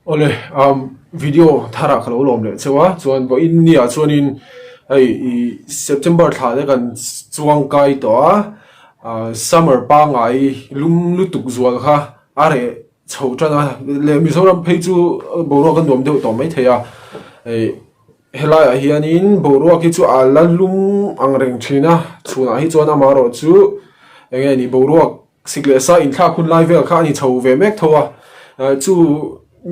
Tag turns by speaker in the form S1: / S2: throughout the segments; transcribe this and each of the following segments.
S1: Awle um video tharah ka lo lawm leh cheu a chuan vawiin ni ah chuanin hei ih September thla te kan chuang kai tawh a ah summer pangngai lum lutuk zual kha a reh chho tan a leh Mizoram phei chu boruak a nuam deuh tawh maithei a ih helai ah hianin boruak hi chu a la lum ang reng thin a chhunah hi chuan amaherawhchu eng nge ni boruak. Sik leh sa inthlak hun lai vel kha a ni chho ve mek tho a, chu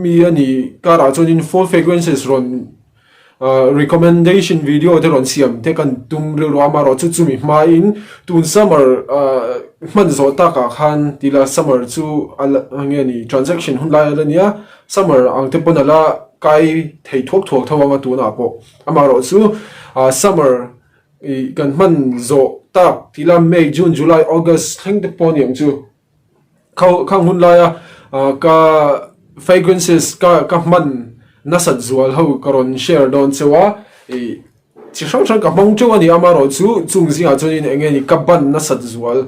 S1: mi a nih karah chuanin fall fragrances rawn recommendation video te rawn siam te kan tum rilru a, amaherawh chu chumi hmain tun summer hman zawh takah khan tila summer chu a la nge ni transaction hun lai a la nia, summer ang te pawn a la kai thei thuak thuak tho ang a tunah pawh, amaherawh chu summer Ih kan hman zawh tak tih la May, June, July, August thleng te pawh a ni ang chu. Kho khang hun laia ka fragrances ka ka hman nasat zual ho ka rawn share dawn cheu a, ih chi hrang hrang ka hmang teuh a ni amaherawh chu chung zingah chuanin eng nge ni ka ban nasat zual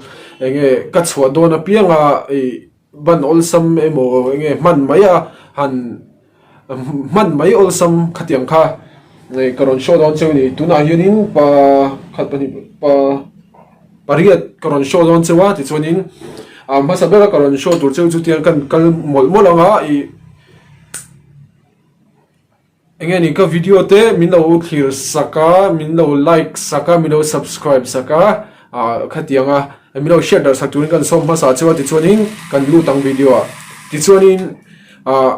S1: eng nge ka chhuah dawn apianga ih Ban awlsam emaw enge hman mai a han hman mai awlsam khatiang kha ka rawn show dawn cheu a ni. Tunah hianin pa khat pahnih pa pariat ka rawn show dawn cheu a tichuanin a hmasa bera ka rawn show tur cheu chu tiang kan kal mawlh mawlh ang a ih Enge ni ka video te min lo thlir sak a, min lo like sak a, min lo subscribe sak a, ah khatiang a min lo hriat darh sak turin kan sawm hmasa chu a tichuanin kan lut ang video ah tichuanin ah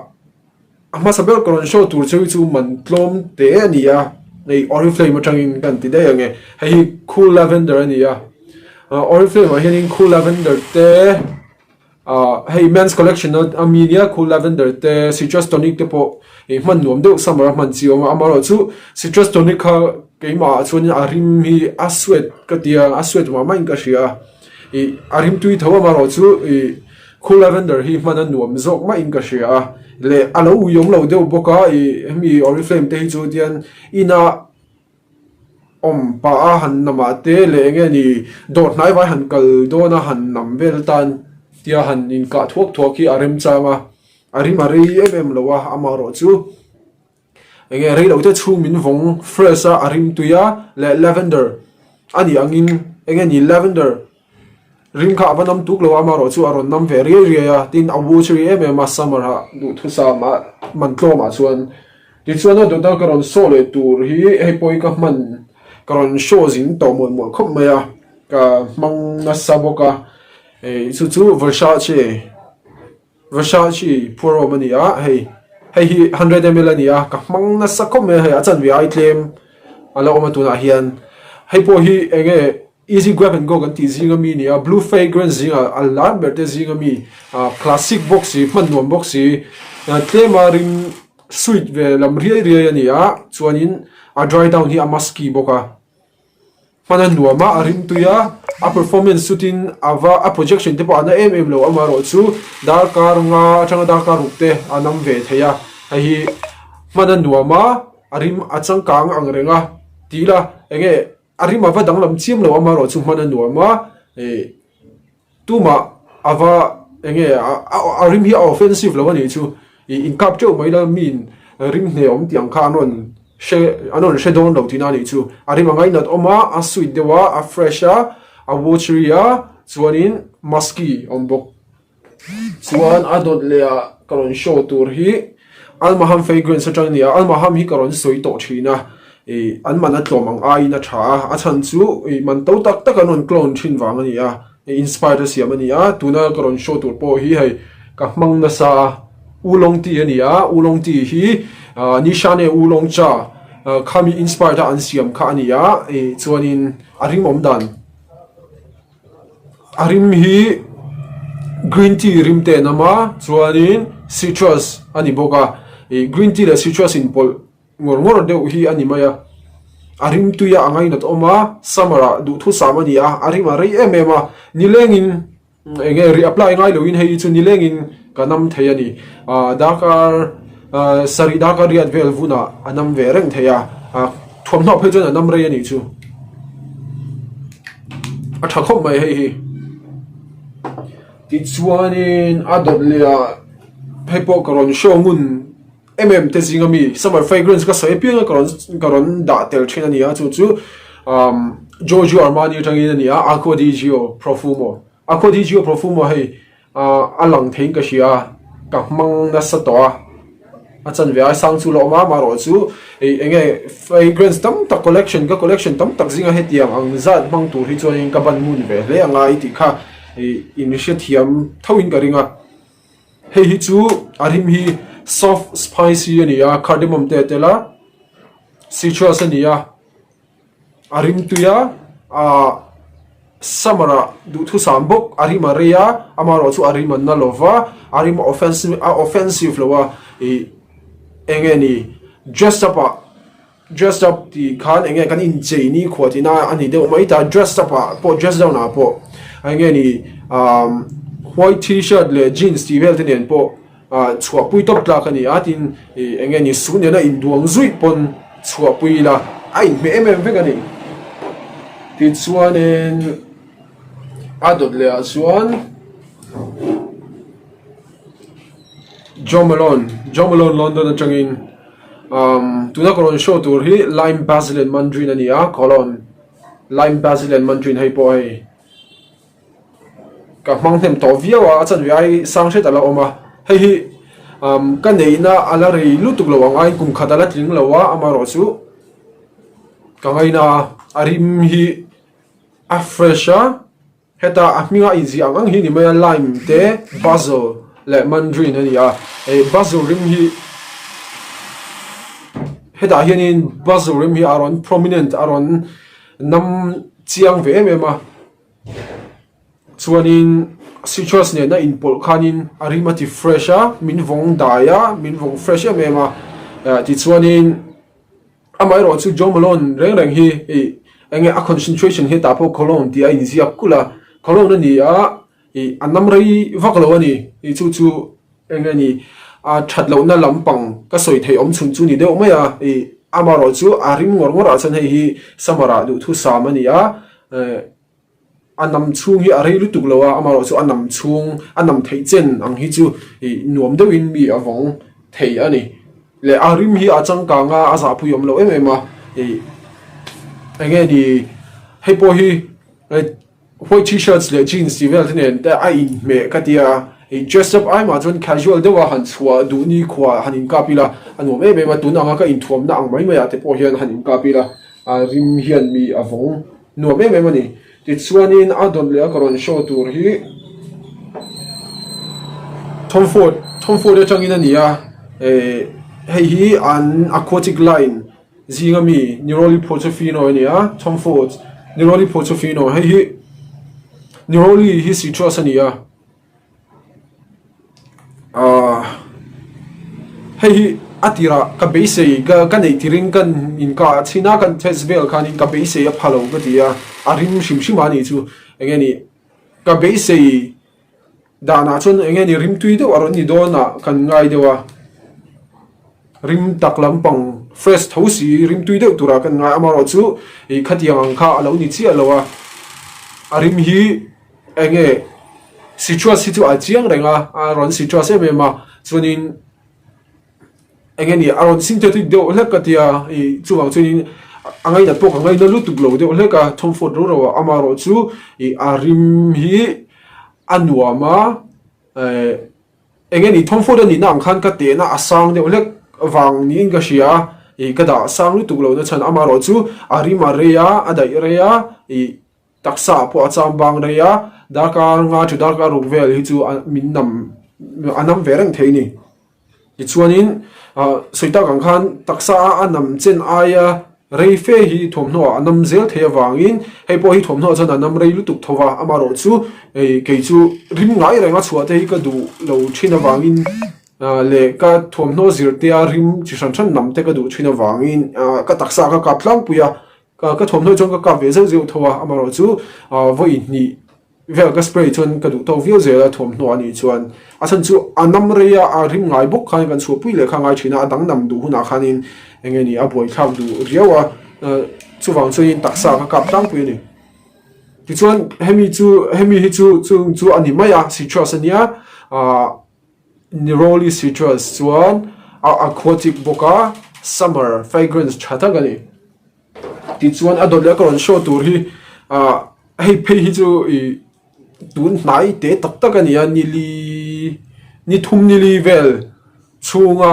S1: a hmasa ber ka rawn show tur chu hi chu man tlawm te a ni a hei oriflame atangin kan ti daih ang e hei hi cool lavender a ni a ah oriflame ah hianin cool lavender te. Ahh hei men's collection a mi nia cool lavender te citrus tonic te pawh ih hman nuam deuh summer a hman chi a awm a amaherawhchu citrus tonic kha keimah ah chuan a rim hi a sweat ka ti a a sweat mah mah in ka hria a ih a rim tui tho amaherawhchu ih cool lavender hi hman a nuam zawk mah in ka hria a leh a lo ui awm lo deuh bawk a ih hemi oriflame te hi chu tian inah. Awm pah a han nam ah te leh eng nge ni dawr hnai vai han kal dawn a han nam vel tan tia han inkah thuak thuak hi a remchang a, a rim a rei em em lo a amaherawh chu eng nge rei loh te chhung min vawng fresh a a rim tui a leh lavender a nih angin eng nge ni lavender. Rim kha a va nam tuk lo a, amaherawh chu a rawn nam ve riai riai a, tin a wu chiri em em a, summer ah duhthusam ah man tlawm ah chuan tichuan a dawt a ka rawn saw leh tur hi hei pawh hi ka hman ka rawn show zing tawh mawlh mawlh khawp mai a, ka hmang nasa bawk a, ih chu chu Versace Versace phuarawm a ni a, hei hei hi 100 ml a ni a, ka hmang nasa khawp mai a, hei a chanve ai tlem a la awm a tunah hian hei pawh hi eng nge Easy grab and go kan tih zing ami nia, blue fragrance zingah a lar ber te zing ami ah classic bawk si hman nuam bawk si tlema rim sweet ve lam riai riai a ni a chuanin a dry down hi a musky bawk a hman a nuam a a rim tui a a performance chutin a va a projection te pawh a na em em lo amaherawhchu darkar nga atanga darkar ruk te a nam ve thei a hei hi hman a nuam a a rim a changkang ang reng a tih ila eng nge. A rim a va danglam chiam lo amaherawh chu hman a nuam a, ih tumah a va eng nge a rim hi a offensive lo a nih chu, ih inkap teuh mai la miin rim hne awm tih ang kha an rawn hre an rawn hre dawn lo tihna a nih chu, a rim a ngainat awm a, a sweet deuh a, a fresh a, a watery a, chuanin musky a awm bawk. Chuan a dawt leh ah ka rawn show tur hi Almaham fragrance atang a ni a, Almaham hi ka rawn sawi tawh thin a, ih an man a tlawm ang aiin a tha a, a chhan chu ih man to tak tak an rawn clone thin vang a ni a, inspired a siam a ni a, tuna ka rawn show tur pawh hi hei ka hmang nasa a, Oolong tea a ni a, Oolong tea hi ah Nishane Oolong cha khami inspired a an siam kha a ni a, ih chuanin a rimawm dan. A rim hi green tea rim te an awm a chuanin citrus a ni bawk a ih green tea leh citrus inpawlh ngawr ngawr deuh hi a ni mai a a rim tui a a ngainat awm a summer ah duhthusam a ni a a rim a rei em em a nilengin eng nge ri apply ngai loin hei hi chu nilengin ka nam thei a ni ah darkar ah sarih darkar riat vel vunah a nam ve reng thei a ah thuamhnaw phei chuan a nam rei a nih chu. A tha khawp mai hei hi tichuanin a dawt leh ah hei pawh ka rawn show ngun. em em te zinga mi summer fragrance ka sawi apiang a ka rawn ka rawn dah tel thin a ni a chu chu umm Giorgio Armani atangin a ni a Acqua di Gio Profumo Acqua di Gio Profumo hei ahh a lang theiin ka hria a ka hmang nasa tawh a a chanve ai sang chu la awm a amaherawh chu ih eng nge fragrance tam tak collection ka collection tam tak zinga hetiang ang zat hmang tur hi chuanin ka ban ngun ve hle ang a i tih kha ih inhrethiam thoin ka ring a. Hei hi chu a rim hi soft spicy a ni a cardamom te a tel a citrus a ni a a rim tui a ahh summer ah duhthusam bawk a rim a rei a amaherawh chu a rim an na lo va a rim a offensive a offensive lo a ih eng nge ni dress up ah. Dressed up tih khan eng nge kan inchei ni khuah tihna a ni deuh mai ta dressed up ah pawh dress down ah pawh eng nge ni umm white t-shirt leh jeans tih vel te nen pawh ah chhuahpui tawp tlak a ni a tin ih eng nge ni suit nena induang zuih pawn chhuahpui ila a inhmeh em em vek a ni tichuanin a dawt leh ah chuan. Jo Malone, Jo Malone London atangin umm tuna ka rawn show tur hi lime basil and mandarin a ni a cologne lime basil and mandarin hei pawh hei ka hmang hnem tawh viau a a chanve ai sang hret a la awm a hei hi umm ka neihna a la rei lutuk lo ang aiin kum khat a la tling lo a amaherawh chu ka ngaina a a rim hi a fresh a. Heta a hminga inziah ang ang hi ni mai a, lime te, basil leh mandarin a ni a, eh basil rim hi hetah hianin basil rim hi a rawn prominent a rawn nam chiang ve em em a, chuanin citrus nena inpawlh khanin a rim a ti fresh a, min vawng dai a, min vawng fresh em em a, eh tichuanin. Amaherawh chu Jo Malone reng reng hi ih eng nge a concentration hi tah pawh Cologne tih a inziak kulh a, Cologne a ni a ih a nam rei vak lo a ni ih chu chu eng nge ni a that lohna lampang ka sawi theih awm chhun chu ni deuh mai a ih amaherawh chu a rim ngawr ngawr ah chuan hei hi summer ah duhthusam a ni a eh. A nam chhung hi a rei lutuk lo a, amaherawh chu a nam chhung, a nam theih chen ang hi chu ih nuam deuhin mi a vawng thei a ni. Leh a rim hi a changkang a, a zahpui awm loh em em a, ih eng nge ni hei pawh hi white t-shirts leh jeans tih vel te nen te a inhmeh ka tia, ih dress up ai mah chuan casual deuha han chhuah duh ni khua han inkap ila a nuam em em a, tun anga ka inthuamna ang mai mai ah te pawh hian han inkap ila a rim hian mi a vawng. Nuam em em a ni. Tichuanin a dawt leh a ka rawn show tur hi Tom Ford, Tom Ford atangin a ni a, eh hei hi an aquatic line zinga mi Neroli Portofino a ni a, Tom Ford Neroli Portofino hei hi Neroli hi citrus a ni a. Ahh hei hi a tirah ka beisei ka ka neih tirin ka inkah chhin a kan test vel khanin ka beisei a pha lo ka ti a a rim hrim hrim a nih chu eng nge ni ka beisei danah chuan eng nge ni rim tui deuh a rawn ni dawn ah kan ngai deuh a rim tak lampang fresh tho si rim tui deuh turah kan ngai amaherawh chu ih khatiang ang kha a lo ni chiah lo a a rim hi. Eng nge citrus hi chu a chiang reng a, a rawn citrus em em a, chuanin eng nge ni a rawn synthetic deuh hlek ka tia ih chuvang chuanin a ngainat pawh ka ngaina lutuk lo deuh hlek a Tom Ford ro ro ah amaherawh chu ih a rim hi a nuam a eh eng nge ni Tom Ford a nihna ang khan ka tehna a sang deuh hlek vang niin ka hria a ih ka dah sang lutuk lo na chhan amaherawh chu a rim a rei a a daih rei a ih. Taksa ah pawh a cham bang rei a, darkar nga chu darkar ruk vel hi chu a min nam a nam ve reng thei a ni. Tichuanin ah sawi tak ang khan taksa a a nam chen aia rei fe hi thawmhnaw ah a nam zel thei avangin hei pawh hi thawmhnaw chuan a nam rei lutuk tho va, amaherawh chu hei kei chu rim ngai reng a chhuah te hi ka duh lo thin avangin ah leh ka thawmhnaw zir te a rim chi hran hran nam te ka duh thin avangin ah ka taksa ka kap tlangpui a. Ka ka thawmhnaw chuan ka kap ve zeuh zeuh tho a, amaherawh chu vawi hnih vel ka spray chuan ka duh tawk viau zel a thawmhnaw a nih chuan a chhan chu a nam rei a, a rim ngai bawk khan kan chhuahpui leh kha ngai thin a, a dang nam duh hunah khanin eng nge ni a buaithlak duh riau a, chuvang chuanin taksa ka kap tlangpui a ni. Tichuan hemi chu hemi hi chu chung chu a ni mai a citrus a nia ah. Neroli citrus chuan A aquatic bawk a, summer fragrance tha tak a ni. Tichuan a dawt leh ka rawn show tur hi ah hei phei hi chu ih tun hnai te tak tak a ni a nili ni thum nili vel chhunga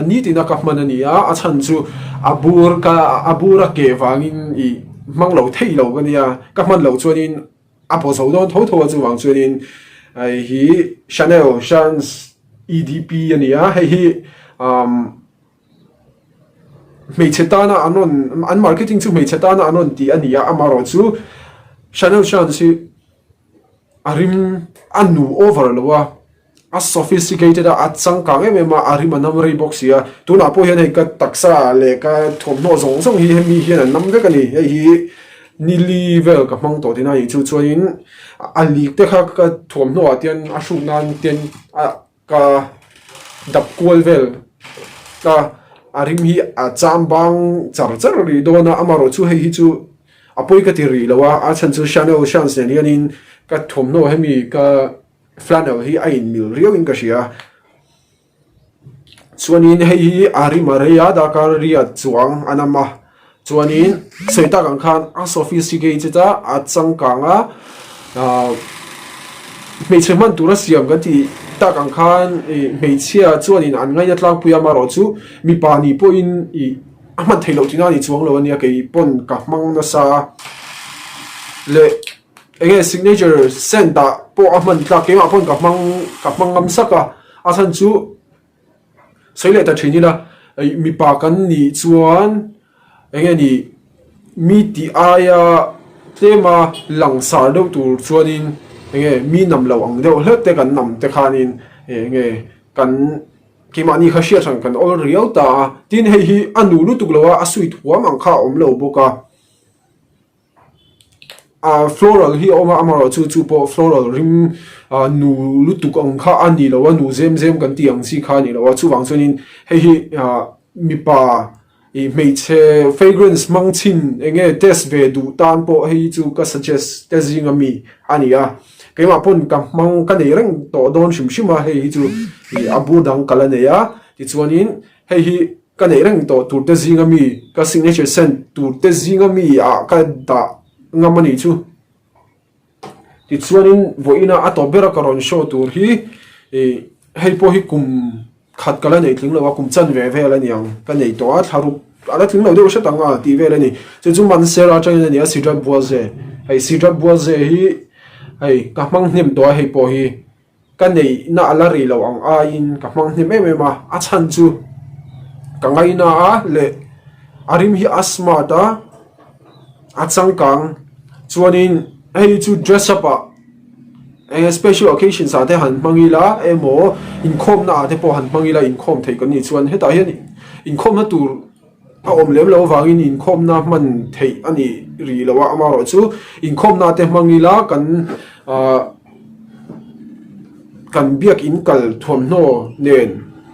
S1: nitin a ka hman a ni a a chhan chu a bur ka a bur a keh vangin ih hmang lo thei lo ka nia ka hman loh chuanin a paw zo dawn tho tho a chuvang chuanin hei hi Chanel Chance E_D_P a ni a hei hi umm. Hmeichhe tana an rawn an marketing chu hmeichhe tana an rawn tih a ni a, amaherawhchu Chanel Chance hi a rim a nu over lo a, a sophisticated a, a changkang em em a, a rim a nam rei bawk si a, tunah pawh hian hei ka taksa leh ka thawmhnaw zawng zawng hi hemi hian an nam vek a ni, hei hi nili vel ka hmang tawh tihna a nih chu chuanin a lik te kha ka thawmhnaw ah te hian a hruk nan te hian a. Ka dap kual vel a, a rim hi a cham bang char char rih dawn a, amaherawh chu hei hi chu a pawi ka ti rih lo a, a chhan chu Chanel Chance nen hianin ka thawmhnaw hemi ka flannel hi a inmil riauin ka hria. Chuanin hei hi a rim a rei a, darkar riat chuang a nam a. Chuanin sawi tak ang khan a sophisticated a, a changkang a, ahh hmeichhe hman tura siam kan tih tak ang khan ih hmeichhia chuanin an ngaina tlangpui a, amaherawh chu mipa nih pawhin ih a hman theih loh tihna a ni chuang lo a nia kei pawn ka hmang nasa a leh eng nge signature scent ah pawh a hman tlak keimah pawn ka hmang ka hmang ngam sak a, a chhan chu. Sawi leh ta thin ila, mipa kan nih chuan eng nge ni mi tih aia tlema langsar deuh tur chuanin eng nge mi nam lo ang deuh hlek te kan nam te khanin eng nge kan keimahni kha hriat hran kan awl riau ta a, tin hei hi a nu lutuk lo a, a sweet huam ang kha a awm lo bawk a. Ah floral hi a awm a amaherawh chu chu pawh floral ring ah nu lutuk ang kha a ni lo a nu zem zem kan tih ang chi kha a ni lo a chuvang chuanin hei hi ah mipa ih hmeichhe fragrance hmang chhin eng nge test ve duh tan pawh hei chu ka suggest te zinga mi a ni a keimah pawn ka hmang ka nei reng tawh dawn hrim hrim a hei hi chu ih a bur dang ka la nei a tichuanin Hei hi ka neih reng tawh tur te zinga mi, ka signature scent tur te zinga mi ah ka dah ngam a nih chu. Tichuanin vawiina a tawp bera ka rawn show tur hi ih hei pawh hi kum khat ka la neih tling lo a, kum chan ve vel a ni ang ka nei tawh a, thla ruk a la tling lo deuh hret ang a tih vel a ni. Chu chu Mansera atangin a ni a, Sidrat Bualze. Hei Sidrat Bualze hi hei ka hmang hnem tawh a hei pawh hi. Ka neihna a la rih loh ang aiin ka hmang hnem em em a, a chhan chu ka ngaina a leh a rim hi a smart a, a changkang chuanin hei chu dress up ah eng special occasions ah te han hmang ila emaw inkhawmna ah te pawh han hmang ila inkhawm theih kan nih chuan hetah hian inkhawmna tur. A awm lem loh avangin inkhawmna hman theih a ni rih lo a, amaherawh chu inkhawmna te hmang ila kan ahh kan biakin kal thuamhnaw nen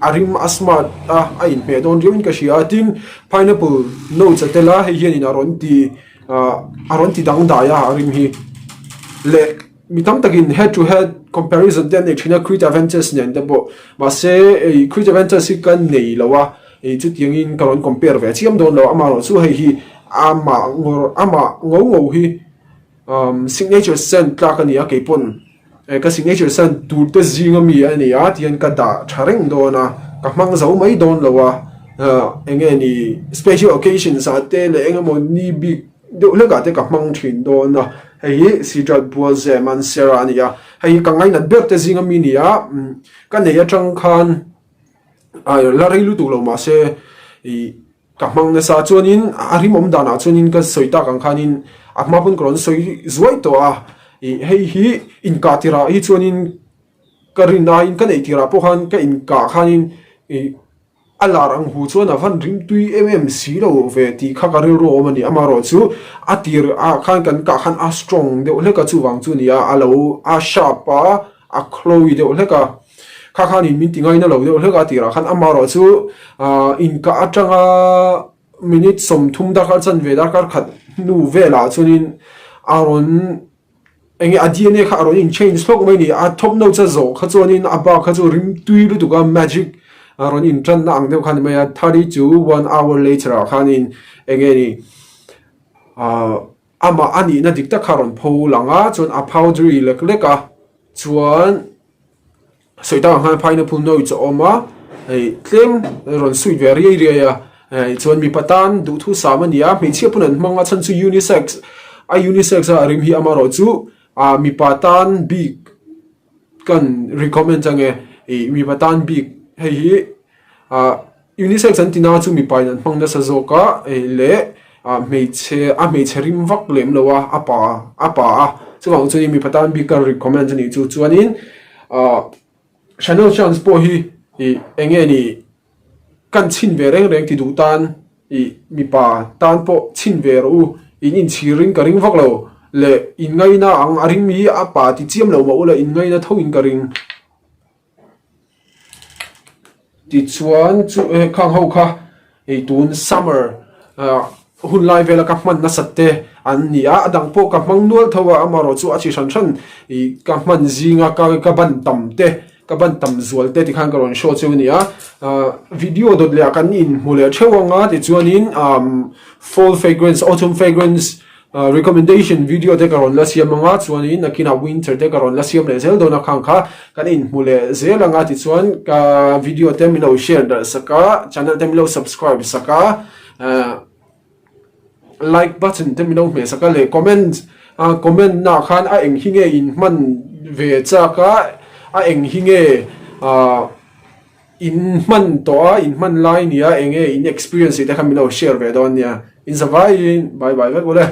S1: a rim a smart a a inhmeh dawn riauin ka hria a, tin pineapple notes a tel a hei hianin a rawn ti ahh a rawn ti dangdai a a rim hi leh. Mi tam takin head to head comparison te an nei thin a Creed Aventus nen te pawh mahse ei Creed Aventus hi ka nei lo a ei chutiangin ka rawn compare ve chiam dawn lo amaherawh chu hei hi amah ngawr amah ngo ngo hi umm signature scent tlak a ni a keipawn eh ka signature scent tur te zinga mi a ni a tihian ka dah tha reng dawn a ka hmang zo mai dawn lo a ah eng nge ni special occasions ah te leh eng emaw ni bik Deuh hlekah te ka hmang thin dawn a, hei hi Sidrat Bualze Mansera a ni a, hei hi ka ngainat ber te zinga mi ni a, ka nei atang khan la rei lutuk lo mahse ih ka hmang nasa chuanin a rimawm danah chuanin ka sawi tak ang khanin a hma pawn ka rawn sawi zuai tawh a, ih hei hi inkah tirah hi chuanin ka rin aiin ka neih tirah pawh khan ka inkah khanin ih. A lar ang hu chuan a van rim tui em em si lo ve tih kha ka rilru a awm a ni. Amaherawh chu a tir ah khan kan kah khan a strong deuh hlek a chuvang chu a ni a, a lo a sharp a, a chloe deuh hlek a. Kha khanin min ti ngaina lo deuh hlek a tirah khan amaherawh chu ah inkah atanga minute 30 darkar chanve darkar khat hnu velah chuanin a rawn Enge a DNA kha a rawn in change hlawk mai a ni. A thawmhnaw cha zawh kha chuanin a bak kha chu rim tui lutuk a magic. rawn intanna ang deuh kha a ni mai a, 32 one hour later ah khanin eng nge ni ahh amah a nihna dik tak kha a rawn pho lang a chuan a powdery lek lek a chuan sawi tak ang khan pineapple notes a awm a hei tlem rawn sweet ve riai riai a hei chuan mipa tan duhthusam a ni a hmeichhia pawn an hmang a chhan chu unisex a unisex a rim hi amaherawhchu ah mipa tan bik kan recommend ang e ih mipa tan bik hei hi ah unisex an ti na chu mipa in an hmang nasa zawk a hei leh ah hmeichhe a hmeichhe rim vak lem lo a a pa a pa a chuvang chuan mipa tan bik ka recommend a nih chu chuanin ah Chanel chance pawh hi ih eng nge ni kan chhin ve reng reng ti duh tan ih mipa tan pawh chhin ve rawh u in inchhir in ka ring vak lo leh in ngaina ang a ring hi a pa ti chiam lo mah ula in ngaina tho in ka ring. Tichuan chu khang ho kha hei tun summer ah hun lai vela ka hman nasat te an ni a, a dang pawh ka hmang nual tho a, amaherawh chu a chi hran hran ih ka hman zinga ka ka ban tam te ka ban tam zual te tikhan ka rawn show cheu a ni a, ah video dawt leh ah kan inhmu leh theuh ang a tichuanin umm fall fragrance autumn fragrance Recommendation video te ka rawn la siam anga chuanin nakinah winter te ka rawn la siam leh zel dawn a khang kha kan inhmu leh zel anga tichuan ka video te min lo share darh sak a channel te min lo subscribe sak a like button te min lo hmeh sak a leh comment comment nah khan a eng hi nge in hman ve chak a a eng hi nge ah In hman tawh a, in hman lai nia eng nge in experience tih te kha min lo share ve dawn nia. In zavaiin bye bye vek ule.